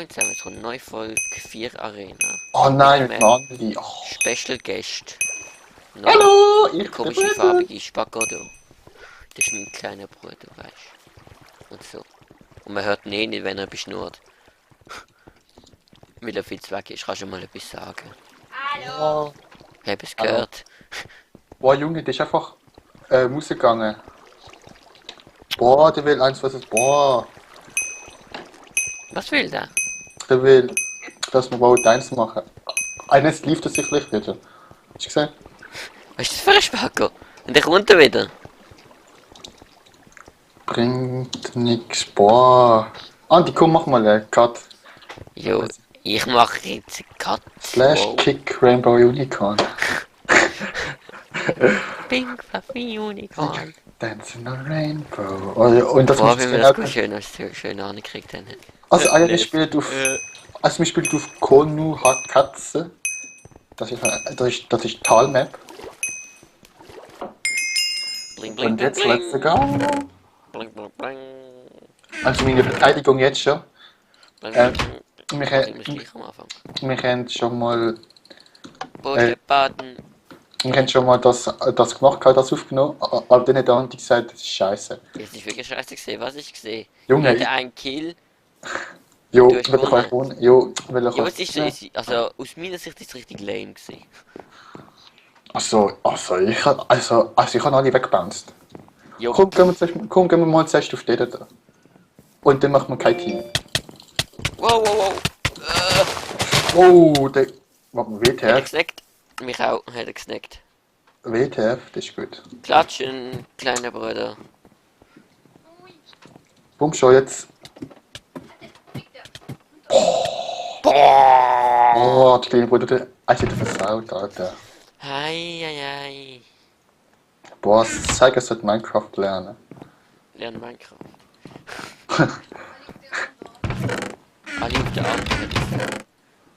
zusammen, jetzt kommt eine neue Folge 4 Arena. Oh nein, mit Mit dem Andi. Oh. Special Guest. Hallo, ich bin Komische der farbige Spagotto. Das ist mein kleiner Bruder, weißt du. Und so. Und man hört ihn eh nicht, wenn er beschnurrt. Weil er viel zu weg ist, kannst du mal etwas sagen. Hallo. Ich habe es gehört. Boah, Junge, der ist einfach rausgegangen. Boah, der will eins, was ist. Boah, Was will der? der will, dass wir World eins machen. Eines lief das sich vielleicht wieder. Hast du gesehen? Was ist das für ein Spagotto? Und der kommt er wieder. Bringt nix. Boah. Andi, komm, mach mal einen Cut. Jo, ich mache jetzt einen Cut. Slash Wow. Kick Rainbow Unicorn. Pink Fluffy Unicorn. Dancing on Rainbow. Oh, und das Boah, muss wie wir das gut schön angekriegt haben. Also eigentlich spielt auf. Also man spielt auf Konoha Katze. Das ist Talmap. Bling, bling, Und bling, jetzt bling. let's go. Bling, bling, bling. Also meine Verteidigung jetzt schon. Bling, Äh, bling, bling. Wir, Ich muss gleich am Anfang. wir haben schon mal. Buschenbaden. Wir haben schon mal das gemacht, das aufgenommen. Aber dann hat der Andi gesagt, das ist scheiße. Das ist wirklich scheiße gesehen. Was ich gesehen? Junge, Jeder ein Kill. Jo, Du hast will ich euch wohnen? Jo, will ich Ja, euch was ist, wohnen? also aus meiner Sicht ist es richtig lame gewesen. Ich habe alle weggebounced. Jo, Komm, gehen wir mal zuerst auf den da. Und dann machen wir kein Team. wow, wow, wow. Oh, der. Warte mal, Hat er WTF? gesnackt? Mich auch, hat er gesnackt. WTF, das ist gut. Klatschen, kleiner Bruder. Bumm, schon jetzt. Boah! Oh, der kleine Bruder, der hat wieder versaut, Alter. Hei, hei, hei. Boah, sag, er sollte Minecraft lernen. Lernen Minecraft. Alle auf der anderen.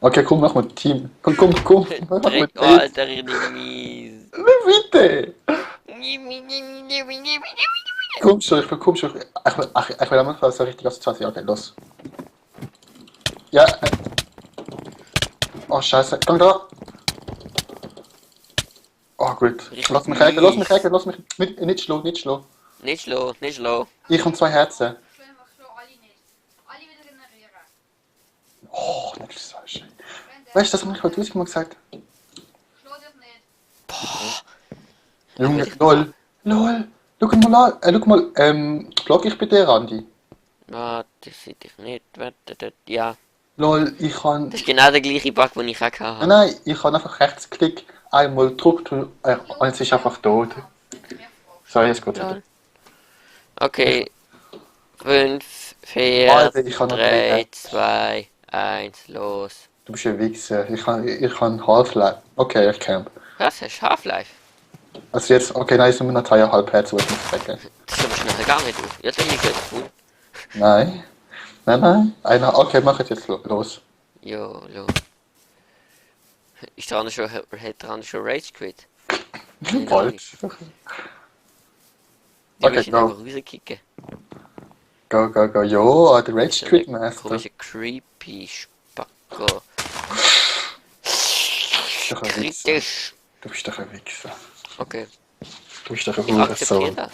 Okay, komm, mach mal ein Team. Komm, mach mal ein Oh, Team. Alter, richtig mies. Bitte! Komm schon, komm schon. Ich will am Anfang so richtig Assoziation. Okay, los. Ja. Oh, scheiße. Komm da. Oh, gut. Richtig Lass mich mies. hacken. Nicht schlau. Nicht slow, nicht slow. Ich habe 2 Herzen. Ich einfach schon alle nicht. Alle wieder generieren. Oh, das ist so schön. Weißt du, das habe ich heute 1000-mal gesagt. Schlau dich nicht. Junge, lol. Schau mal, blog ich bei dir, Andi? Ah, das sieht ich nicht. Warte, ja. Lol, ich kann. Das ist genau der gleiche Bug, den ich auch hatte. Nein, ich kann einfach Rechtsklick einmal gedrückt und es ist einfach tot. So, jetzt geht's wieder. Lol. Okay. 5, 4, Alter, ich kann noch 3, drei. 2, 1, los. Du bist ein Wichser. Ich kann Half-Life. Okay, ich camp. Was? Hast du Half-Life? Also jetzt, okay, nein, ist nur noch 3,5 Hertz, wo ich muss sagen. Das ist aber schnell gar nicht auf. Jetzt bin ich gut cool. Nein. Okay, mach jetzt los. Jo, los. Ist der andere schon, hat der andere schon Rage quit? Bald. Die Okay, müssen go. einfach rauskicken. Go. Jo, der Rage So Quit eine Master. komische creepy Spacko. Du bist doch ein Wichser. Kritisch. Du bist doch ein Wichser. Okay. Du bist doch ein Ich akzeptiere Hurensohn. das.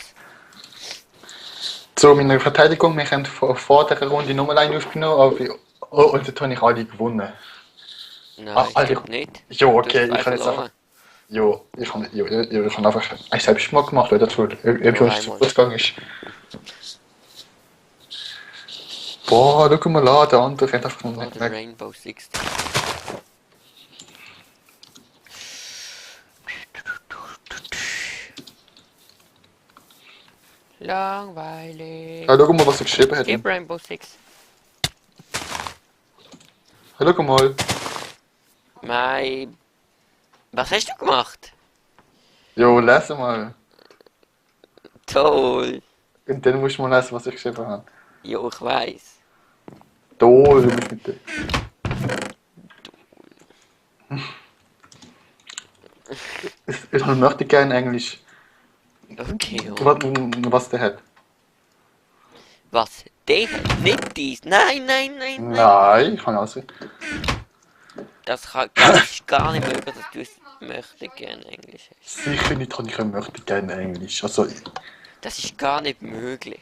Zu meiner Verteidigung, wir haben vor der Runde nochmal eine aufgenommen, und dort habe ich alle gewonnen. Nein, Alter. stimmt nicht. Jo, Du okay, hast ich kann jetzt verloren. einfach. Jo, ich habe einfach ein Selbstmord gemacht, weil das wohl irgendwas zu einmal. kurz gegangen ist. Boah, schau mal an, der andere rennt einfach nur Oh, nicht der weg. Rainbow Six. Langweilig. Ja, schau mal, was er geschrieben hat. Gib Rainbow Six. Ja, schau mal. Mai. Was hast du gemacht? Jo, lese mal. Toll. Und dann musst du mal lesen, was ich geschrieben habe. Jo, ich weiß. Toll, du bist mit dem. Ich möchte gerne Englisch. Okay, jo. Was der hat. Was? Nicht dies. Nein, nein, nein, nein. Nein, ich kann also. Das ist gar nicht möglich, dass du es möchte gerne Englisch hast. Sicher nicht, ich möchte gerne Englisch. Also, Das ist gar nicht möglich.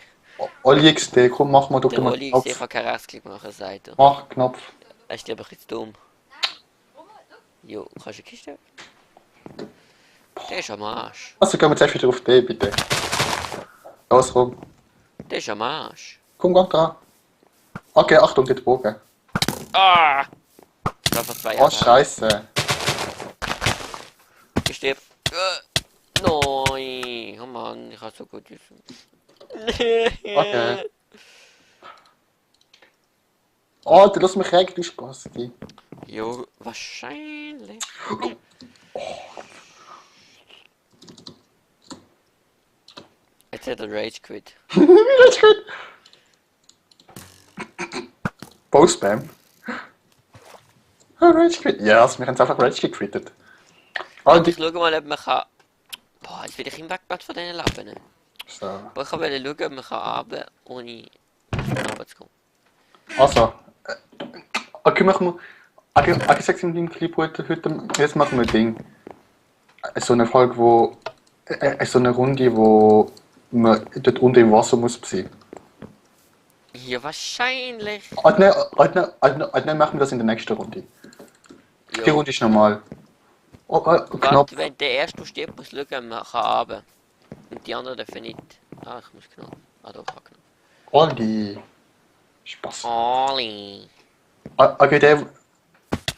Oli XD, komm, mach mal doch Der mal Oli Knopf. ich kein Rechtsklick machen, sagt er. Mach Knopf. Das ist glaube ich jetzt dumm. Jo, kannst du die Kiste? Der ist am Arsch. Also, gehen wir jetzt wieder auf D, bitte. Los, komm. Der ist am Arsch. Komm, gang dran. Okay, Achtung, geht Bogen. Ah! Da vor 2 Oh, Jahren. Scheiße. Ich stirb. Nein! Oh Mann, ich hab so gut wissen. Okay. Oh, du lass mich rein, du Spasti. Jo, wahrscheinlich. Jetzt hat er Rage quit. Das ist gut. Bow-Spam. Oh, Rage quit. Ja, also, wir haben es einfach Rage gequittet. Oh, Und die... ich schau mal, ob man kann. Boah, jetzt bin ich im Backbad von diesen Lappen. So. Aber ich wollte schauen, ob man kann runter, ohne runter zu kommen. Also. Okay, machen wir... Okay, sag's in dem Clip heute, jetzt machen wir ein Ding. So eine Folge, wo... so eine Runde, wo man dort unten im Wasser muss sein. Ja, wahrscheinlich. Nein, machen wir das in der nächsten Runde. Die Jo. Runde ist normal. Oh, Knopf. Warte, wenn der erste stirbt, muss schauen, ob man kann runter. Und die anderen dürfen nicht. Ah, ich muss Knopf. Ah, doch, Knopf. Olli. Spaß. Oli. Okay, der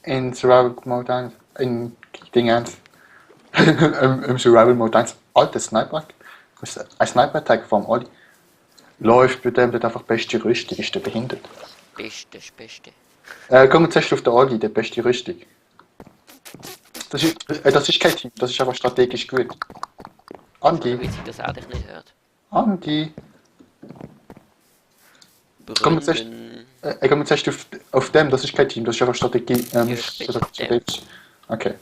in Survival Mode 1, in Ding 1, im Survival Mode 1, alter Sniper, ein Sniper-Attack vom Olli, läuft bei dem einfach beste Rüstung, ist der behindert. Beste, das Beste. Kommen wir zuerst auf den Olli, der beste Rüstung. Das ist kein Team, das ist einfach strategisch gut. Andi, Witzig, dass er dich nicht hört. Andi. Kommen wir zuerst, kommen wir zuerst auf dem, das ist kein Team, das ist einfach Strategie. ich bin Strategisch. Okay.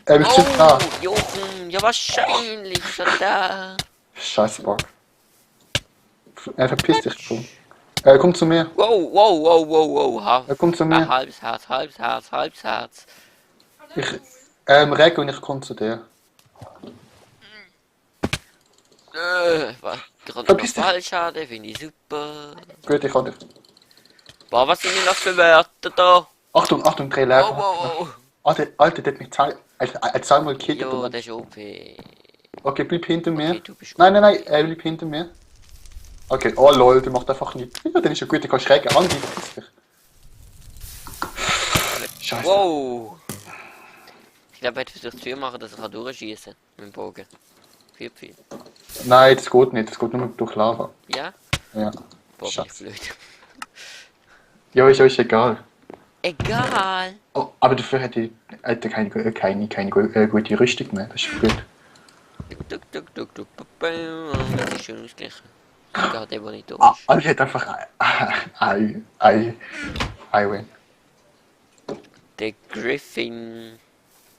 Wir sind da. Oh, Jochen, ja wahrscheinlich ist er da. Scheiße, Bock. Verpiss dich, komm. Komm zu mir. Wow, wow, wow, wow, wow. Komm zu mir. Halbes Herz, halbes Herz, halbes Herz. Ich, Reg und ich komme zu dir. Was gerade noch Verpiss dich. falsch hatte, finde ich super. Gut, ich kann dich. Boah, was sind denn das für Wörter da? Achtung, Achtung, dreh Wow, leer. wow, wow. Alter, der hat mich zweimal gekillt. Jo, das ist OP. Okay, bleib hinter mir. Okay, du bist Nein, bleib hinter mir. Okay, oh lol, der macht einfach nichts. Ja, dann ist ja gut, ich kann schrägen. Andi, verpiss dich. Scheiße. Wow. Ich glaube, er hat versucht zu machen, dass er durchschießen kann. Mit dem Bogen. Viel. Nein, das geht nicht, das geht nur durch Lava. Ja? Ja. Boah, bin ich Scheiße. blöd. Ja, ist euch egal. Egal. Oh, aber dafür hätte keine gute Rüstung mehr, das ist gut. Duck. Das ist schön ausgeglichen. Egal, der, der nicht da ist. Aber ich hätte einfach I win. Der Griffin.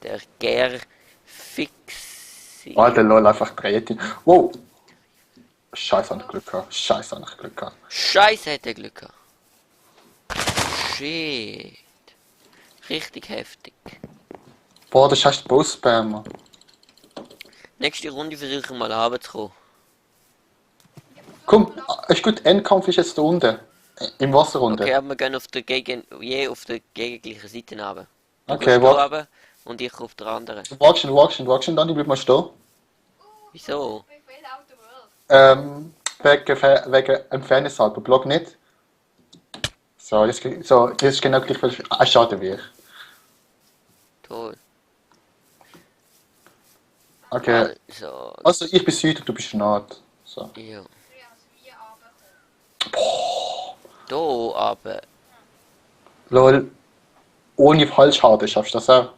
Der Gerfixi. Oh, der LOL einfach dreht ihn. Wow! Scheiße, an Glück gehabt. Scheiße, an Glück gehabt. Scheiße, hat er Glück gehabt. Shit. Richtig heftig. Boah, das heißt Bow-Spammer. Nächste Runde versuche ich mal runterzukommen. Komm, ist gut, Endkampf ist jetzt da unten. Im Wasser unten. Okay, aber wir gehen auf der gegengleichen Seite runter. Du Okay, gehst warte. da runter und ich auf der anderen. Warte schon, dann bleib mal stehen. Wieso? We fail out the world. Wegen Fairness halber, Block nicht. So, das ist genau gleich viel schade wie ich. Toll. Okay, Also, also ich bin Süd und du bist Nord. So. ja. Ja, als wir aber. Da aber. Lol, ohne Fallschaden schaffst du das auch?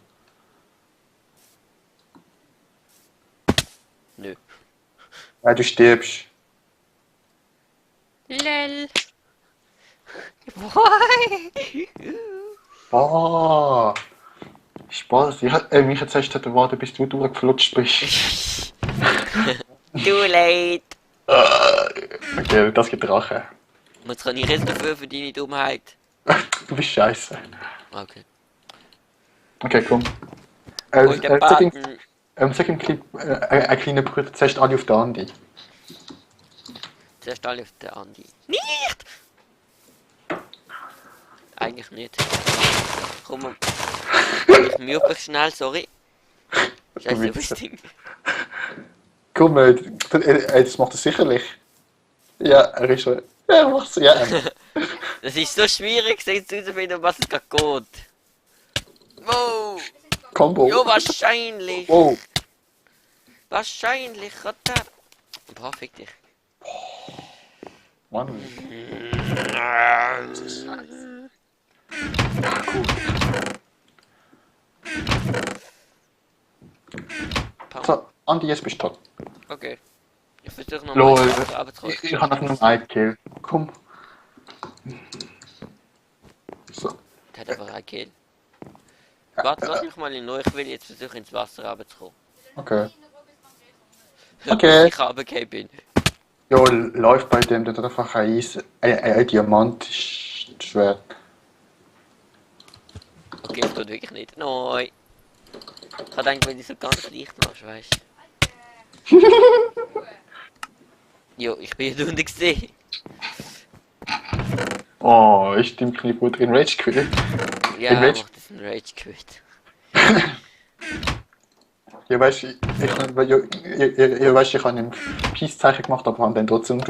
Nö. Ja, du stirbst. Lel. Why? Boah. Spaß. Mich hat zuerst warten, bis du durchgeflutscht bist. Too late. Okay, das gibt Rache. Was kann ich jetzt dafür für deine Dummheit? Du bist scheiße. Okay. Okay, komm. Und der Button. Sag im Clip ein kleiner Bruder, zuerst alle auf der Andi. Zuerst alle auf der Andi. Nicht! Eigentlich nicht. Komm mal. Ich mute mich schnell, sorry. Scheiße, was Ding. Komm, das macht er sicherlich. Ja, er ist schon. Ja, er macht's. Ja. Das ist so schwierig, jetzt herauszufinden, was es gerade geht. Wow! Combo. Jo, wahrscheinlich! Wow. Wahrscheinlich hat er. Boah, fick dich. Mann. So, Andi, jetzt bist du tot. Okay. Ich versuche Lol. nochmal abzurücken. Ich habe noch einen Kill. Komm. So. Der hat aber einen Kill. Warte, lass mich mal in Ruhe. Ich will jetzt versuchen, ins Wasser runterzukommen. Okay. Okay. Ich runtergefallen bin. Jo, läuft bei dem, der hat einfach ein Diamant-Schwert. Okay, das tut wirklich nicht. Nein. Ich habe gedacht, wenn du so ganz leicht machst, weißt du. Jo, ich bin hier unten gesehen. Oh, ist dem kleinen Bruder in Rage gewesen? Ja, In Rage? macht das ein Rage Quit. Ja, weißt du, ich habe ihm Peace-Zeichen gemacht, aber habe dann trotzdem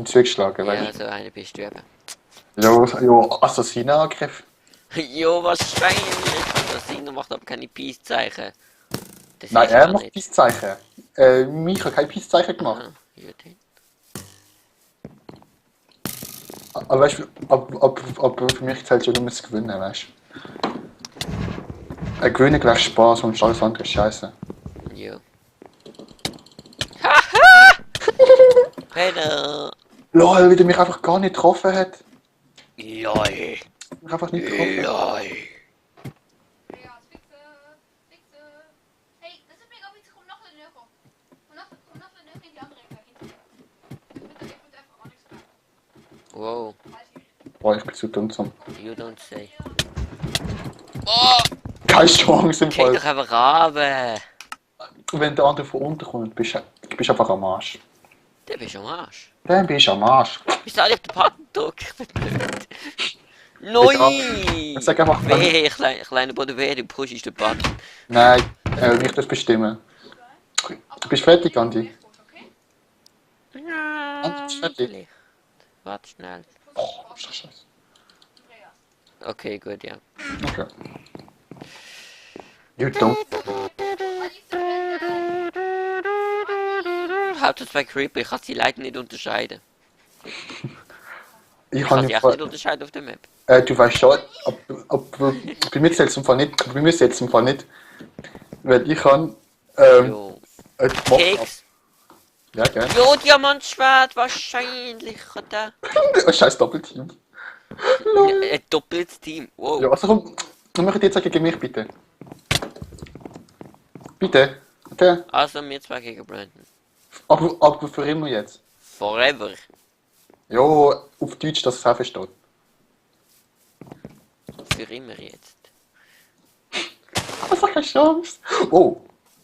zugeschlagen, Ja, weißt so eine bist du eben. du? Ja, Assassinenangriff. Jo, wahrscheinlich. Das Ding macht aber keine Peace-Zeichen. Das Nein, ist er gar macht nicht. Peace-Zeichen. Ich habe kein Peace-Zeichen gemacht. Ah, ja, den. Aber weißt du, aber für mich zählt ja nur das Gewinnen, weißt du? Gewinnen gleich Spaß und alles andere ist scheiße. Jo. Haha! Penner! Lol, wie der mich einfach gar nicht getroffen hat. Lol. Mich einfach nicht getroffen. Lol. Andreas, fixe, fixe. Hey, das ist mir glaube ich, komm noch eine Nähe. Komm noch eine Nähe in die andere Ecke. Ich würde einfach auch nichts sagen. Wow. Boah, ich bin zu dumm zum. You don't say. Oh! Keine Chance im Geh Fall. doch einfach runter. Wenn der andere von unten kommt, bist du einfach am Arsch. Der bist am Arsch. Dann bist du am Arsch. Bist du alle auf den Button gedrückt? Ich bin blöd. Nein! Sag einfach, Weh, kleiner Bruder, weh, du pushst den Button. nein, nicht das bestimmen. Du bist fertig, Andi. Okay? Ja, bist fertig? vielleicht. Warte schnell. Oh, Scheiße. Andreas. Okay, gut, ja. Okay. You don't. Hauptsache bei Creeper, ich kann sie leider nicht unterscheiden. Ich Ich kann kann sie echt nicht nicht. unterscheiden auf der Map. Du weißt schon, bei mir zählt es im Fall nicht. Bei mir zählt es im Fall nicht. Weil ich kann. Jo. Keks. Keks. Ja, gell? Jo, Diamantschwert, wahrscheinlich hat er. Oh, scheiß Doppelteam. Ein doppeltes Team. Wow. Ja, also komm, wir machen jetzt gegen mich, bitte. Bitte. Okay? Also wir zwei gegen Brandon. Aber für immer jetzt. Forever. Ja, auf Deutsch, dass es auch versteht. Für immer jetzt. Das hat keine Chance. Oh,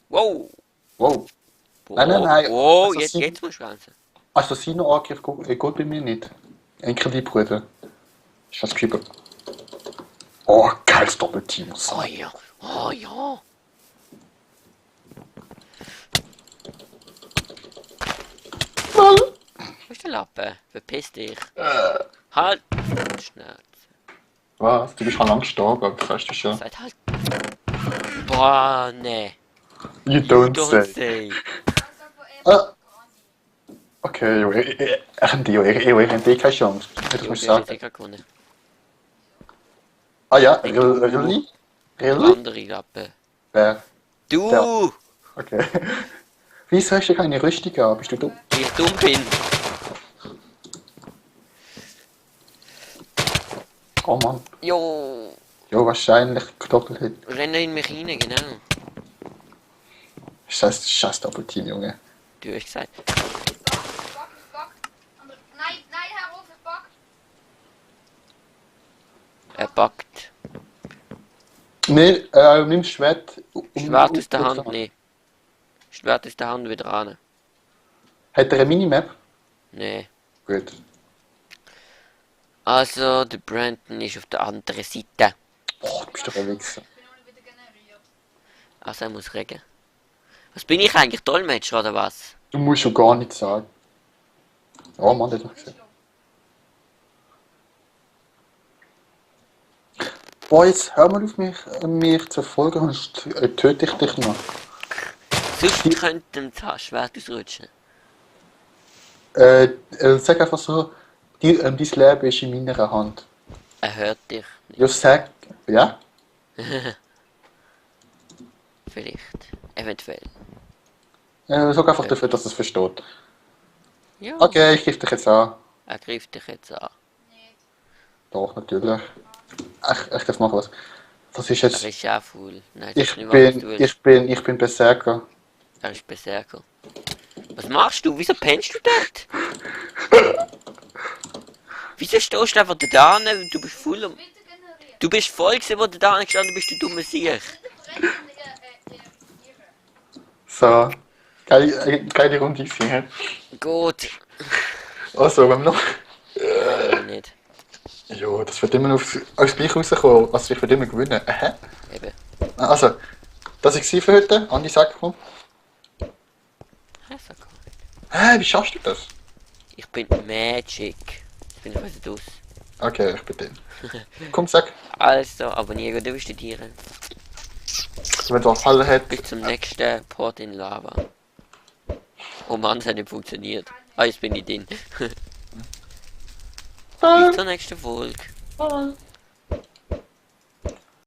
Wow. wow. Wow. Nein. Wow, Also jetzt, sie- jetzt musst du schwänzen. Assassino-Angriff geht bei mir nicht. Enkel die Brüder. Ich weiß Creeper. Oh, geiles Doppelteam. Oh ja. Oh ja. Mann. Wo ist der Lappe? Verpiss dich. Halt. Schnell. Was? Du bist schon lang gestorben, das weißt du schon. Seid halt. Boah, nee. You don't Don't say. say. Ah. Okay, jo, ich hätte keine Chance. Das Jo, muss ich wir haben sagen. sicher gewonnen. Ah ja, really? Really? Andere Lappe. Wer? Du! Ja. Okay. Wieso hast du keine Rüstung an? Bist du dumm? Wie ich dumm bin. Oh Mann. Jo. Ja, wahrscheinlich Doppelhit. Renne in mich rein, genau. Scheiß Doppelteam, Junge. Du hast gesagt. Fuck. Nein, heraus, es bockt. Er packt. Nee, nimm das Schwert. Schwert aus der Hand, nee. Schwert aus der Hand wieder ran. Hat er eine Minimap? Nee. Gut. Also, der Brandon ist auf der anderen Seite. Oh, du bist doch ein Wichser. Ich bin noch nicht wieder generiert. Also, er muss regen. Was bin ich eigentlich? Dolmetscher oder was? Du musst schon gar nichts sagen. Oh Mann, der hat noch gesehen. Boah, jetzt hör mal auf mich zu folgen, sonst töte ich dich noch. Sonst könnte ein Schwert ausrutschen. Sag einfach so, dein Leben ist in meiner Hand. Er hört dich. Ja, sag, ja? Vielleicht. Eventuell. Sag einfach dafür, dass er es versteht. Ja. Okay, ich greife dich jetzt an. Er greift dich jetzt an. Nicht. Doch, natürlich. Ich darf machen was. Das ist Er jetzt... ist auch faul. Nein, das Ich ist nicht wahr, was du bin, willst. ich bin Berserker. Er ist Berserker. Was machst du? Wieso pennst du dort? Wieso stehst du einfach da? Du bist voll um... Bitte generiert. Du bist voll gewesen, wo du da gestanden bist, du dumme Sieg. Bitte verrecken ihre. So. Geile Runde gewesen. Gut. Also, wenn wir noch... Nicht. Ja, das wird immer noch aufs Gleiche rauskommen. Also, ich werde immer gewinnen. Eben. Also, das war für heute. Andi, sag komm. Ja, sag mal. Wie schaffst du das? Ich bin Magic. Ich bin nicht aus. Okay, ich bin den. Komm, sag. Also, abonnieren, du bist die Wenn du Falle hat. Bis zum nächsten Port in Lava. Oh Mann, das hat nicht funktioniert. Ah, jetzt bin ich drin. Bis zur nächsten Folge. Bye.